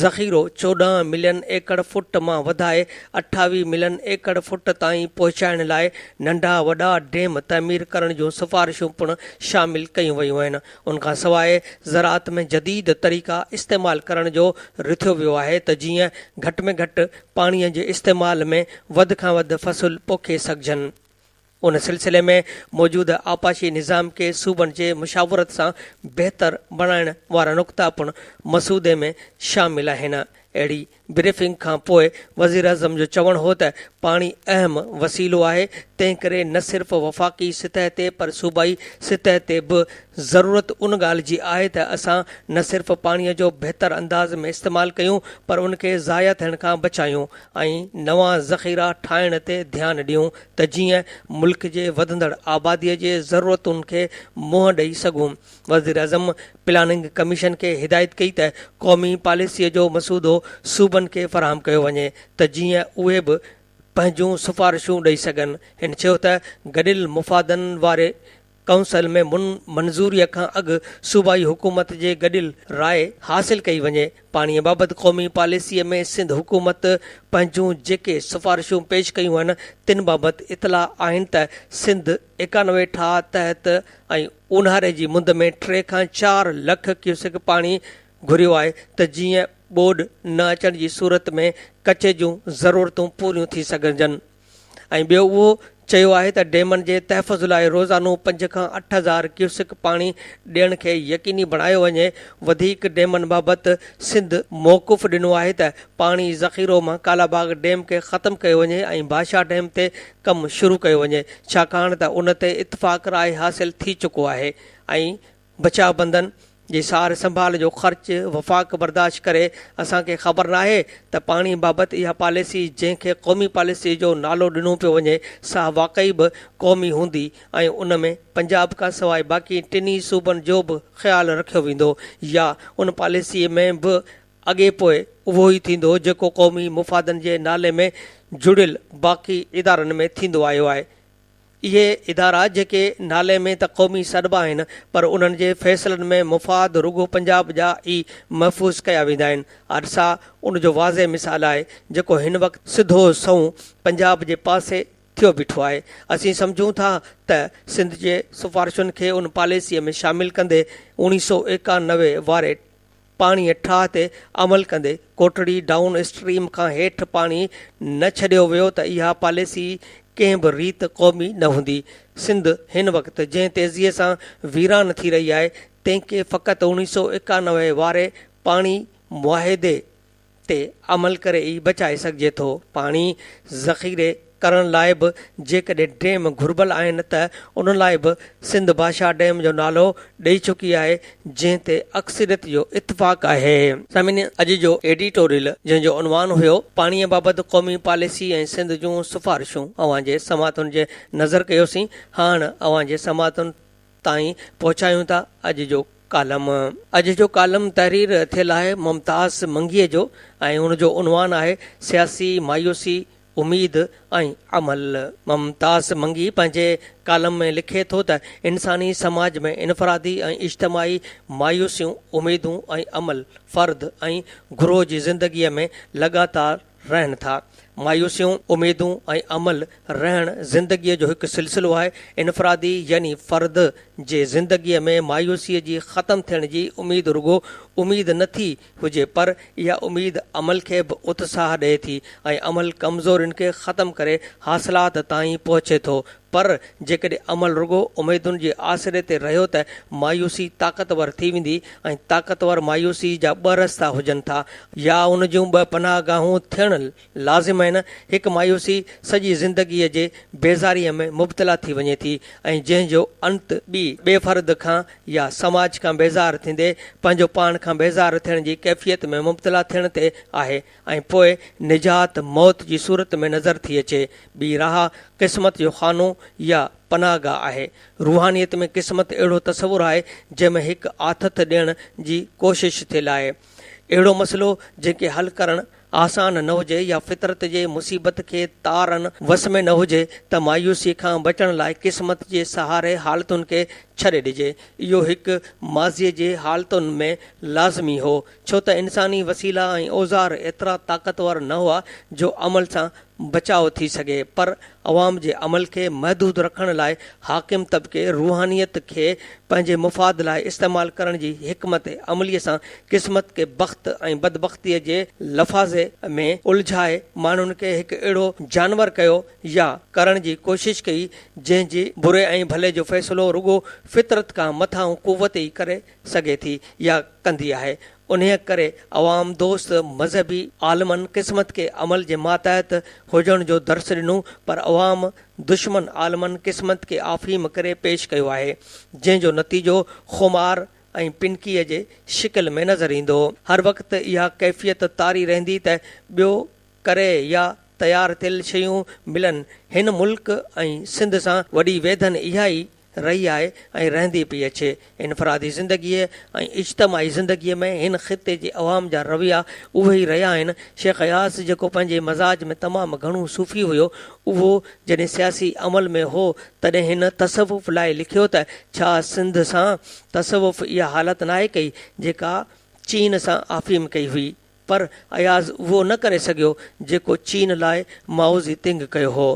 ذخيرو 14 ملين ايڪڙ فوٽ مان وڌائي 28 ملين ايڪڙ فوٽ تائين پهچائڻ لاء ننڍا وڏا ڊيم تعمير ڪرڻ جون سفارشون پڻ شامل ڪيون ويون آهن. ان کان سواء زراعت ۾ جديد طريقا استعمال ڪرڻ جو رٿيو ويو آهي ته جيئن گهٽ ۾ گهٽ پاڻي جي استعمال ۾ وڌ کان وڌ فصل پوکي سگهجن. ان سلسلي ۾ موجوده آبپاشي نظام کي صوبن جي مشاورت سان بهتر بڻائڻ وارا نقطا پڻ مسودي ۾ شامل آهن. اهڙي بريفنگ کان پوء وزيراعظم جو چوڻ هو ته پاڻي اهم وسيلو آهي، تنهن ڪري نه صرف وفاقي سطح تي پر صوبائي سطح تي به ضرورت ان ڳالهه جي آهي ته اسان نه صرف پاڻي جو بهتر انداز ۾ استعمال ڪيون پر ان کي ضايع ٿيڻ کان بچايون ۽ نوان ذخيرا ٺاهڻ تي ڌيان ڏيون ته جيئن ملڪ جي وڌندڙ آبادي جي ضرورتن کي منهن ڏئي سگهون. وزيراعظم پلاننگ ڪميشن کي هدايت ڪئي ته قومي پاليسي جو مسودو صوبن کي فراهم ڪيو وڃي ته جيئن اهي به پنهنجون سفارشون ڏئي سگهن. هن چيو ته گڏيل مفادن واري ڪائونسل ۾ منظوريء کان اڳ صوبائي حڪومت جي گڏيل راء حاصل ڪئي وڃي. پاڻيء بابت قومي پاليسيء ۾ سنڌ حڪومت پنهنجون جيڪي سفارشون پيش ڪيون آهن، تن بابت اطلاع آهن ته سنڌ 91 ٺاهه تحت ۽ اونهاري جي مند ۾ ٽي کان چار لک ڪيوسڪ پاڻي گهريو آهي ته جيئن ٻوڏ نه اچڻ جي صورت ۾ ڪچي جون ضرورتون پوريون ٿي سگهجن. ۽ ٻيو اهو چيو آهي ته ڊيمن جي تحفظ لاء روزانو پنج کان 8000 ڪيوسڪ پاڻي ڏيڻ کي يقيني بڻايو وڃي، وڌيڪ ڊيمن بابت سنڌ موقف ڏنو آهي ته پاڻي ذخيرو مان ڪالاباغ ڊيم کي ختم ڪيو وڃي ۽ ڀاشا ڊيم تي ڪم شروع ڪيو وڃي ڇاڪاڻ ته ان تي اتفاق راء حاصل ٿي چڪو آهي ۽ بچاء بندن جي سار سنڀال جو خرچ وفاق برداشت ڪري، اسان کي خبر ناهي ته پاڻي بابت اها پاليسي جنهن کي قومي پاليسي جو نالو ڏنو پيو وڃي سا واقعي به قومي هوندي ۽ ان ۾ پنجاب کان سواء باقي ٽنهي صوبن جو به خيال رکيو ويندو يا ان پاليسي ۾ به اڳي پوء اهو ئي ٿيندو جيڪو قومي مفادن جي نالي ۾ جڙيل باقي ادارن ۾ ٿيندو آيو آهي. اهي ادارا جيڪي نالي ۾ ته قومي سڏبا آهن پر انهن جي فيصلن ۾ مفاد رڳو پنجاب جا ئي محفوظ ڪيا ويندا آهن. ارسا ان جو واضح مثال آهي جيڪو هن وقت سڌو سنئون پنجاب جي پاسي ٿيو بيٺو آهي. اسين سمجهون ٿا ته سنڌ جي سفارشن کي ان پاليسيء ۾ شامل ڪندي اوڻيهه سو 91 واري پاڻيء ٺاهه تي عمل ڪندي ڪوٽڙي ڊائون اسٽريم کان هيٺ پاڻي نه ڇڏيو ويو ته اها پاليسي ڪنهن به ريت قومي نه هوندي. سنڌ هن وقت جنهن تيزيء سان ويران ٿي رهي آهي، تنهن کي فقط اوڻيهه سو 91 واري پاڻي معاهدي تي عمل ڪري ئي بچائي سگهجي ٿو. پاڻي ذخيري ڪرڻ لاء به جيڪڏهن ڊيم گهربل آهن ته ان لاء به سنڌ ڀاشا ڊيم جو نالو ڏئي چڪي آهي جنهن تي اڪثريت جو اتفاق آهي. سامعين اڄ جو ايڊيٽوريل جنهن جو عنوان هيو پاڻي بابت قومي پاليسي ۽ سنڌ جون سفارشون اوهان جي سماعتن جي نظر ڪيوسين هاڻ اوهان جي سماعتن تائين پهچايون ٿا اڄ جو. ڪالم. اڄ جو ڪالم تحرير ٿيل آهي ممتاز منگيء جو ۽ ان جو عنوان آهي سياسي مايوسي، اميد ۽ عمل. ممتاز منگي پنهنجي ڪالم ۾ لکي ٿو ته انساني سماج ۾ انفرادي ۽ اجتماعي مايوسيون، اميدون ۽ عمل فرد ۽ گروهه جي زندگيء ۾ لڳاتار رهن ٿا. مايوسيون، اميدون ۽ عمل رهڻ زندگيء جو هڪ سلسلو آهي. انفرادي يعني فرد جي زندگيء ۾ مايوسيء جي ختم ٿيڻ جي اميد رڳو اميد نه ٿي هجي پر اها اميد عمل کي به اتساهه ڏئي ٿي ۽ عمل ڪمزورين کي ختم ڪري حاصلات تائين پهچي ٿو پر جيڪڏهن عمل رڳو اميدن جي آسري تي رهيو ته مايوسي طاقتور ٿي ويندي ۽ طاقتور مايوسي جا ٻه رستا هجن ٿا يا ان جون ٻه پناهه گاهون ٿيڻ لازم آهن، هڪ مايوسي سڄي زندگيء جي بيزاريء ۾ مبتلا ٿي وڃي ٿي ۽ جنهن جو انت ٻي ٻئي فرد کان يا سماج کان بيزار ٿيندي پنهنجو پاڻ کان بيزار ٿيڻ جي ڪيفيت ۾ مبتلا ٿيڻ تي آهي ۽ پوء نجات موت جي صورت ۾ نظر ٿي اچي. ٻي راهه قسمت جو خانو يا پناهگاهه آهي. روحانيت ۾ قسمت اهڙو تصور آهي جنهن ۾ هڪ آٿت ڏيڻ جي ڪوشش ٿيل آهي. اهڙو مسئلو جنهن کي حل ڪرڻ آسان نه هجي يا فطرت جي مصيبت کي تارڻ وس ۾ نه هجي ته مايوسيء کان بچڻ لاء قسمت جي سهاري حالتن کي ڇڏي ڏجي. اهو هڪ ماضيء جي حالتن ۾ لازمي هو. ڇو ته انساني وسيلا ۽ اوزار ايترا طاقتور نه هئا جو عمل سان بچاء ٿي سگهي پر عوام جي عمل کي محدود رکڻ لاء حاڪم طبقي روحانيت کي پنهنجي مفاد لاء استعمال ڪرڻ جي حڪمت عمليء سان قسمت کي بخت ۽ بدبختيء جي لفاظي ۾ الجهائي ماڻهن کي هڪ اهڙو جانور ڪيو يا ڪرڻ جي ڪوشش ڪئي جنهن جي بري ۽ ڀلي جو فيصلو رڳو فطرت کان مٿانهون قوت ئي ڪري سگهي ٿي يا ڪندي آهي. انهيء ڪري عوام دوست مذهبي عالمن قسمت کي عمل جي ماتحت هجڻ جو درس ڏنو پر عوام دشمن عالمن قسمت کي آفيم ڪري پيش ڪيو آهي جنهن جو نتيجو خمار ۽ پنڪيء جي شڪل ۾ نظر ايندو. هر وقت اها ڪيفيت طاري رهندي ته ٻيو ڪري يا تيار ٿيل شيون ملن. هن ملڪ ۽ سنڌ سان وڏي ويڌن اها ئي رهي آهي ۽ رهندي پئي اچي. انفرادي زندگيء ۽ اجتماعي زندگيء ۾ هن خطي جي عوام جا رويا اهي ئي رهيا آهن. شيخ اياز جيڪو پنهنجي مزاج ۾ تمام گهڻو صوفي هيو، اهو جڏهن سياسي عمل ۾ هو، تڏهن هن تصوف لاء لکيو ته ڇا سنڌ سان تصوف اها حالت ناهي ڪئي، جيڪا چين سان آفيم ڪئي هئي؟ پر اياز اهو نه ڪري سگهيو جيڪو چين لاء مائوزي تنگ ڪيو هو.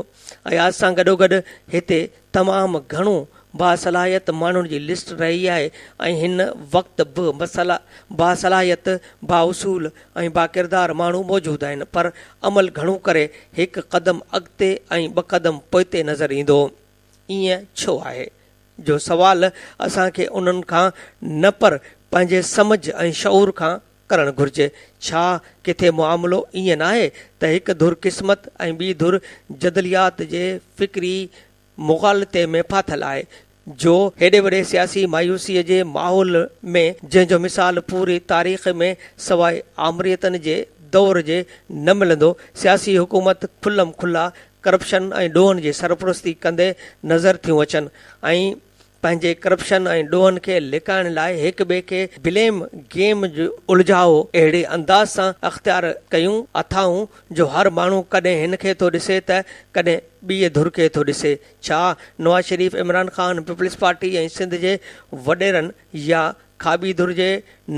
اياز سان گڏوگڏ هتي تمام گهڻو باصلاحيت ماڻهن جي لسٽ رهي آهي ۽ هن وقت به باصلاحيت، بااصول ۽ باڪردار ماڻهو موجود آهن پر عمل گهڻو ڪري هڪ قدم اڳتي ۽ ٻه قدم پوئتي نظر ايندو. ائين ڇو آهي؟ جو سوال اسان کي انهن کان نه پر پنهنجي سمجهه ۽ شعور کان ڪرڻ گهرجي. ڇا ڪٿي معاملو ائين ناهي ته هڪ ڌر قسمت ۽ ٻي ڌر جدليات جي فڪري مغالطي ۾ ڦاٿل آهي، جو هيڏي وڏي سياسي مايوسيء جي ماحول ۾، جنهن جو مثال پوري تاريخ ۾ سواء آمريتن جي دور جي نه ملندو، سياسي حڪومت کلم کلا ڪرپشن ۽ ڏوهن جي سرپرستي ڪندي نظر ٿيون اچن ۽ پنهنجي ڪرپشن ۽ ڏوهن کي لڪائڻ لاء هڪ ٻئي کي بليم گيم جو الجهاء اهڙي انداز سان اختيار ڪيون اٿائون جو هر ماڻهو ڪڏهن هن کي ٿو ڏسي ته ڪڏهن ٻيء ڌر کي ٿو ڏسي. ڇا نواز شريف، عمران خان، پيپلز پارٽي ۽ سنڌ جي وڏيرن يا کاٻي ڌر جي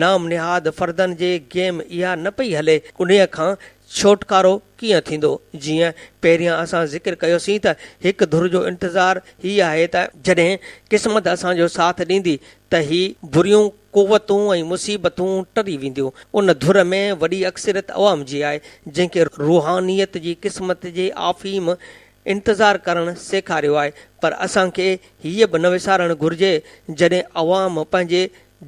نام نهاد فردن جي گيم اها نه پئي هلي انهيء کان ڇوٽڪارو ڪيئن ٿيندو؟ جيئن پهريان اسان ذڪر ڪيوسين ته هڪ ڌر جو انتظار هي آهي ته جڏهن قسمت اسان جو ساٿ ڏيندي ته هي بريون قوتون ۽ مصيبتون ٽري وينديون. ان ڌر ۾ وڏي اڪثريت عوام جي آهي جنهن کي روحانيت جي قسمت جي آفيم انتظار ڪرڻ سيکاريو آهي پر اسان کي هيء به نه وسارڻ گهرجي جڏهن عوام پنهنجي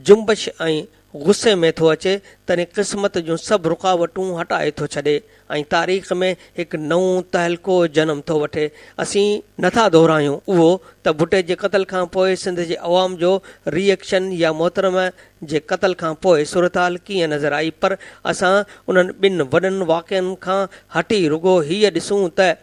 جنبش ۽ غصي ۾ ٿو اچي تڏهن قسمت جون سڀ رڪاوٽون هٽائي ٿو ڇڏي ۽ تاريخ ۾ هڪ نئون تهلڪو جنم ٿو وٺي. اسين نٿا دهرايون اهو ته ڀٽي جي قتل کان پوء سنڌ جي عوام جو ري ايڪشن يا محترمه جي قتل کان پوء صورتحال ڪيئن نظر آئي پر اسان انهن ٻن وڏن واقعن کان هٽي رڳو هيء ڏسون ته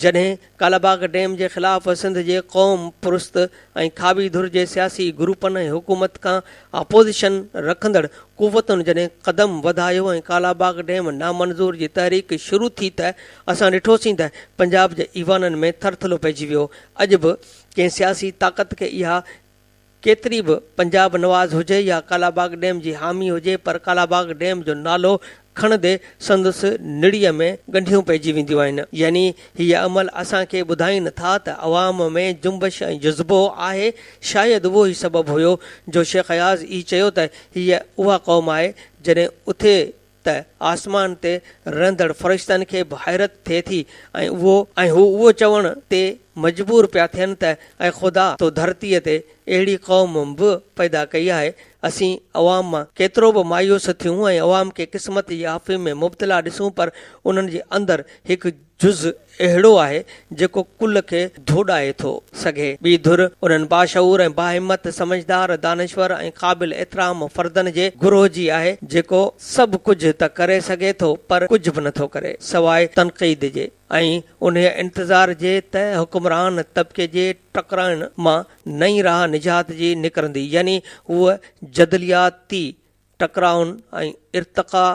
جڏهن ڪالاباغ ڊيم جي خلاف سنڌ جي قوم پرست ۽ کاٻي ڌر جي سياسي گروپن ۽ حڪومت کان اپوزيشن رکندڙ قوتن جڏهن قدم وڌايو ۽ ڪالاباغ ڊيم نامنظور جي تحريڪ شروع ٿي ته اسان ڏٺوسين ته پنجاب جي ايوانن ۾ ٿرٿلو پئجي ويو. اڄ به ڪنهن سياسي طاقت کي اها ڪيتري به پنجاب نواز هجي يا ڪالاباغ ڊيم جي حامي هجي پر ڪالاباغ ڊيم جو نالو کڻندي سندس نڙيء ۾ ڳنڍيون پئجي وينديون آهن. يعني هيء عمل اسان کي ٻڌائين ٿا ته عوام ۾ جنبش ۽ جذبو آهي، شايد اهو ئي سبب هيو جو شيخ اياز ئي چيو ته هيء اها قوم آهي جڏهن اٿي ته آسمان تي رهندڙ فرشتن کي به حيرت ٿئي ٿي ۽ اهو ۽ هو اهو چوڻ تي مجبور پيا ٿين ته اي خدا تو ڌرتيء تي اهڙي قوم به پيدا ڪئي آهي اسين عوام مان ڪيترو به مايوس ٿيون ۽ عوام کي قسمت جي آفيم ۾ مبتلا ڏسون پر انهن جي اندر هڪ جز اهڙو آهي جيڪو ڪل کي ڌوڏائي ٿو سگهي. ٻي ڌر انهن باشعور ۽ باهمت، سمجهدار، دانشور ۽ قابل احترام فردن جي گروهه جي آهي جيڪو سڀ ڪجهه ته ڪري سگهي ٿو پر ڪجهه به نٿو ڪري سواء تنقيد جي ۽ انهيء انتظار جي ته حڪمران طبقي جي ٽڪرائڻ مان نئين راهه نجات جي نڪرندي يعني هوء جدلياتي ٽڪرائن ۽ ارتقا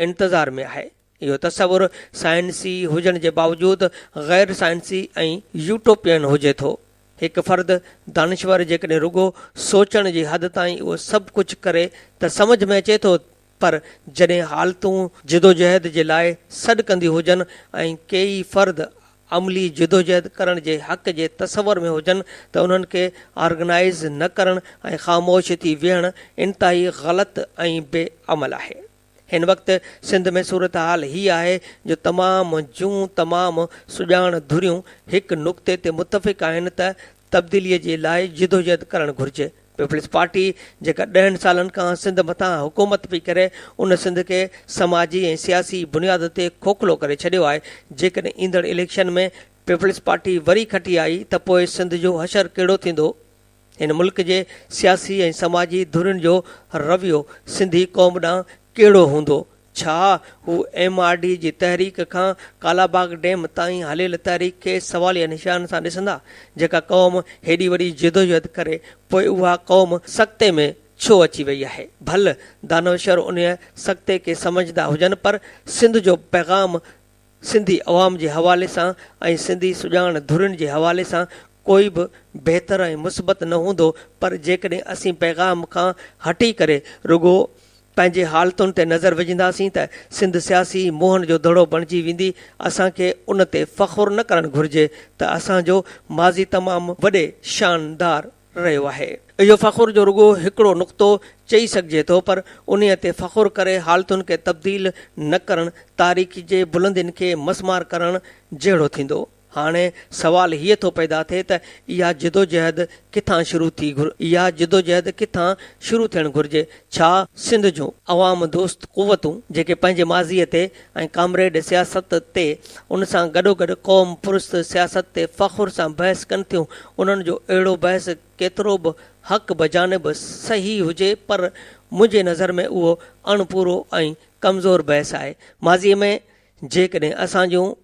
انتظار ۾ آهي. اهو تصور سائنسي هجڻ جي باوجود غير سائنسي ۽ يوٽوپين هجي ٿو. هڪ فرد دانشور جيڪڏهن رڳو سوچڻ جي حد تائين اهو سڀ ڪجهه ڪري ته سمجهه ۾ اچي ٿو پر جڏهن حالتون جدوجهد جي لاء سڏ ڪنديون هجن ۽ ڪيئي فرد عملي جدوجهد ڪرڻ جي حق جي تصور ۾ هجن ته انهن کي آرگنائيز نه ڪرڻ ۽ خاموش ٿي ويهڻ انتهائي غلط ۽ بي عمل آهي. هن وقت سنڌ ۾ صورتحال هي آهي جو تمام جون تمام سڄاڻ ڌريون هڪ نقطي تي متفق آهن ته تبديلي جي لاء جدوجهد ڪرڻ گهرجي. پيپلز پارٽي جيڪا ڏهن سالن کان سنڌ مٿان حڪومت پئي ڪري ان سنڌ کي سماجي ۽ سياسي بنياد تي کوکلو ڪري ڇڏيو آهي. جيڪڏهن ايندڙ اليڪشن ۾ پيپلز پارٽي وري کٽي آئي ته پوء سنڌ جو حشر ڪهڙو ٿيندو؟ هن ملڪ جي سياسي ۽ سماجي ڌرين جو رويو سنڌي قوم ڏانهن ڪهڙو هوندو؟ ڇا هو ايم آر ڊي جي تحريڪ کان ڪالاباغ ڊيم تائين هليل تحريڪ کي سواليه نشان سان ڏسندا؟ جيڪا قوم هيڏي وڏي جدوجهد ڪري پوء اها قوم سڪتي ۾ ڇو اچي وئي آهي؟ ڀل دانشور انهيء سڪتي کي سمجهندا هجن پر سنڌ جو پيغام سنڌي عوام جي حوالي سان ۽ سنڌي سڄاڻ ڌرين جي حوالي سان ڪوئي به بهتر ۽ مثبت نه هوندو پر جيڪڏهن اسين پيغام کان هٽي ڪري رڳو پنهنجي حالتن تي نظر وجهنداسين ته سنڌ سياسي موهن جو دڙو بڻجي ويندي اسان کي ان تي فخر نه ڪرڻ گهرجي ته اسان جو ماضي تمام وڏي شاندار رهيو آهي. اهو فخر جو رڳو هڪڙو نقطو چئي سگهجي ٿو پر انهيء تي فخر ڪري حالتن کي تبديل نه ڪرڻ تاريخ جي بلندين کي مسمار ڪرڻ جهڙو ٿيندو. هاڻي سوال هيء ٿو پيدا ٿئي ته اها جدوجهد ڪٿان شروع ٿي اها جدوجهد ڪٿان شروع ٿيڻ گهرجي؟ ڇا سنڌ جون عوام دوست قوتون جيڪي پنهنجي ماضيء تي ۽ ڪامريڊ سياست تي ان سان گڏوگڏ قوم پرست سياست تي فخر سان بحث ڪن ٿيون انهن جو اهڙو بحث ڪيترو به حق بجانب صحيح هجي پر منهنجي نظر ۾ اهو اڻپورو ۽ ڪمزور بحث آهي. ماضيء ۾ جيڪڏهن اسان جون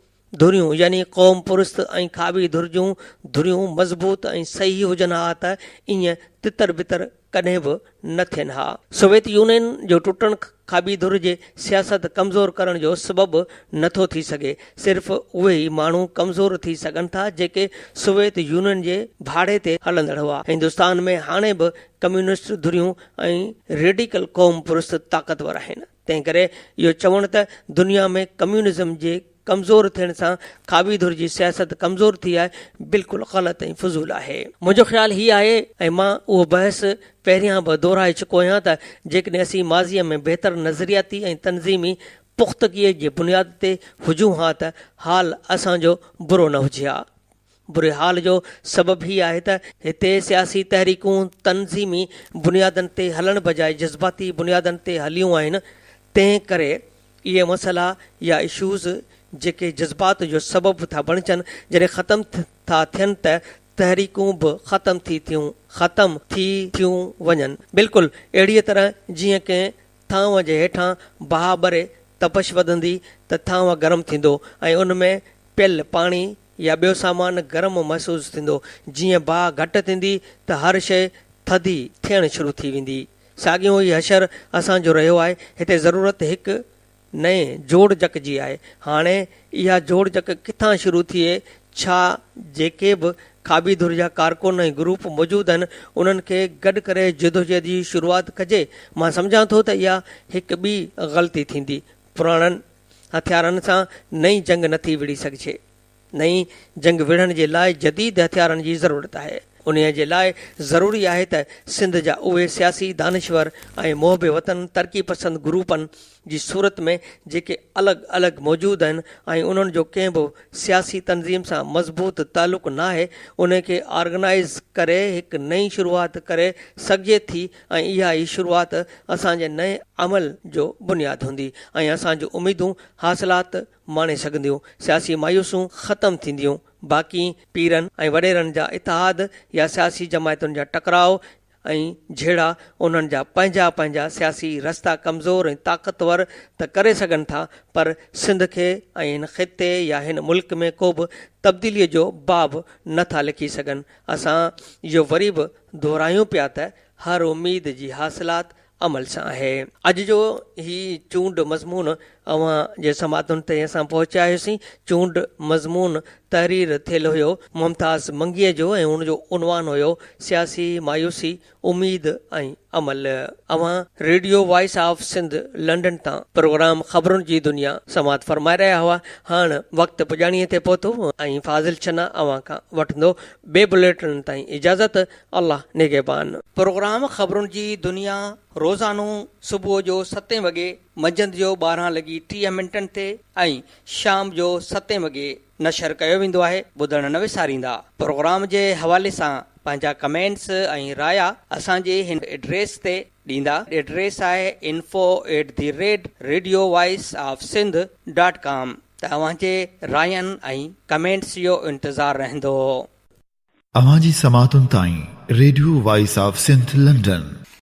ڌريون يعني قوم پرست ۽ کاٻي ڌر جون ڌريون مضبوط ۽ صحيح هجن ها ته ائين تتر بتر ڪڏهن به نه ٿين ها. سوويت يونين جو ٽٽڻ کاٻي ڌر جي سياست ڪمزور ڪرڻ جو سبب نه ٿو ٿي سگهي. صرف اهي ئي ماڻهو ڪمزور ٿي سگهن ٿا جيڪي سوويت يونين جي ڀاڙي تي هلندڙ هئا. هندستان ۾ هاڻي به ڪميونسٽ ڌريون ۽ ريڊيڪل قوم پرست طاقتور آهن. تنهنڪري اهو چوڻ ته دنيا ۾ ڪميونزم جي ڪمزور ٿيڻ سان کاٻي ڌر جي سياست ڪمزور ٿي آهي، بلڪل غلط ۽ فضول آهي. منهنجو خيال هي آهي ۽ مان اهو بحث پهريان به دهرائي چڪو آهيان ته جيڪڏهن اسين ماضيء ۾ بهتر نظرياتي ۽ تنظيمي پختگيء جي بنياد تي هجون ها ته حال اسان جو برو نه هجي ها. بري حال جو سبب هي آهي ته هتي سياسي تحريڪون تنظيمي بنيادن تي هلڻ بجاء جذباتي بنيادن تي هليون آهن، تنهن ڪري اهي مسئلا يا اشوز جيڪي جذبات جو سبب ٿا بڻجن، جڏهن ختم ٿا ٿين ته تحريڪون به ختم ٿي ٿيون ختم ٿي ٿيون وڃن. بلڪل اهڙيء طرح جيئن ڪنهن ٿانو جي هيٺان باهه ٻري تپش وڌندي ته ٿانو گرم ٿيندو ۽ ان ۾ پيل پاڻي يا ٻيو سامان گرم محسوس ٿيندو. جيئن باهه گهٽ ٿيندي ته هر شيء ٿڌي ٿيڻ شروع ٿي ويندي. ساڳيو ئي حشر اسان جو رهيو آهي. هتي ضرورت هڪ نئين جوڙجڪ جي آهي. هاڻي اها جوڙجڪ ڪٿان شروع ٿئي؟ ڇا جيڪي به کاٻي ڌر جا ڪارڪن ۽ گروپ موجود آهن، انهن کي گڏ ڪري جدوجهد جي شروعات ڪجي؟ مان سمجهان ٿو ته اها هڪ ٻي غلطي ٿيندي. پراڻن هٿيارن سان نئين جنگ نٿي وڙهي سگهجي. نئين جنگ وڙهڻ جي لاء جديد هٿيارن جي ضرورت آهي. انهيء جي لاء ضروري آهي ته سنڌ جا اهي سياسي دانشور ۽ محب وطن ترقي پسند گروپن جي صورت ۾ جيڪي الڳ الڳ موجود آهن ۽ انهن جو ڪنهن به سياسي تنظيم سان مضبوط تعلق ناهي انهي کي آرگنائيز ڪري هڪ نئين شروعات ڪري سگهجي ٿي ۽ اها ئي شروعات اسان جي نئين عمل جو بنياد هوندي ۽ اسان جون اميدون حاصلات ماڻي سگهنديون، سياسي مايوسون ختم ٿينديون، باقي پيرن ۽ وڏيرن جا اتحاد يا سياسي جماعتن جا ٽڪراء ۽ جهيڙا انهن جا پنهنجا پنهنجا سياسي رستا ڪمزور ۽ طاقتور ته ڪري سگهن ٿا پر سنڌ کي ۽ هن خطي يا هن ملڪ ۾ ڪو به تبديلي جو باب نه ٿا لکي سگهن. اسان اهو وري به دهرايون پيا ته هر اميد جي حاصلات عمل سان آهي. اڄ جو هي چونڊ مضمون اوهان جي سماعتن تائين اسان پهچايوسين. چونڊ مضمون تحرير ٿيل هيو ممتاز منگيء جو ۽ ان جو عنوان هيو سياسي مايوسي، اميد ۽ عمل. اوهان radio voice of Sindh London تان پروگرام خبرن جي دنيا سماعت فرمائي رهيا هئا. هاڻ وقت پڄاڻيء تي پهتو ۽ فاضل چنا اوهان کان وٺندو ٻئي بليٽن تائين اجازت. الله نگهبان. پروگرام خبرن جي دنيا روزانو صبح جو ستين وڳي، منجهند جو 12 لڳي 30 منٽن تي ۽ شام جو ستين وڳي نشر ڪيو ويندو آهي، ٻڌڻ نه وساريندا. پروگرام جي حوالي سان پنهنجا ڪمينٽس ۽ رايا اسان جي هن ايڊريس تي ڏيندا، ايڊريس آهي info at the rate radio voice of Sindh dot com ته اوهان جي راين ۽ ڪمينٽس جو انتظار رهندو. اوهان جي سماعتن تائين radio voice of Sindh London.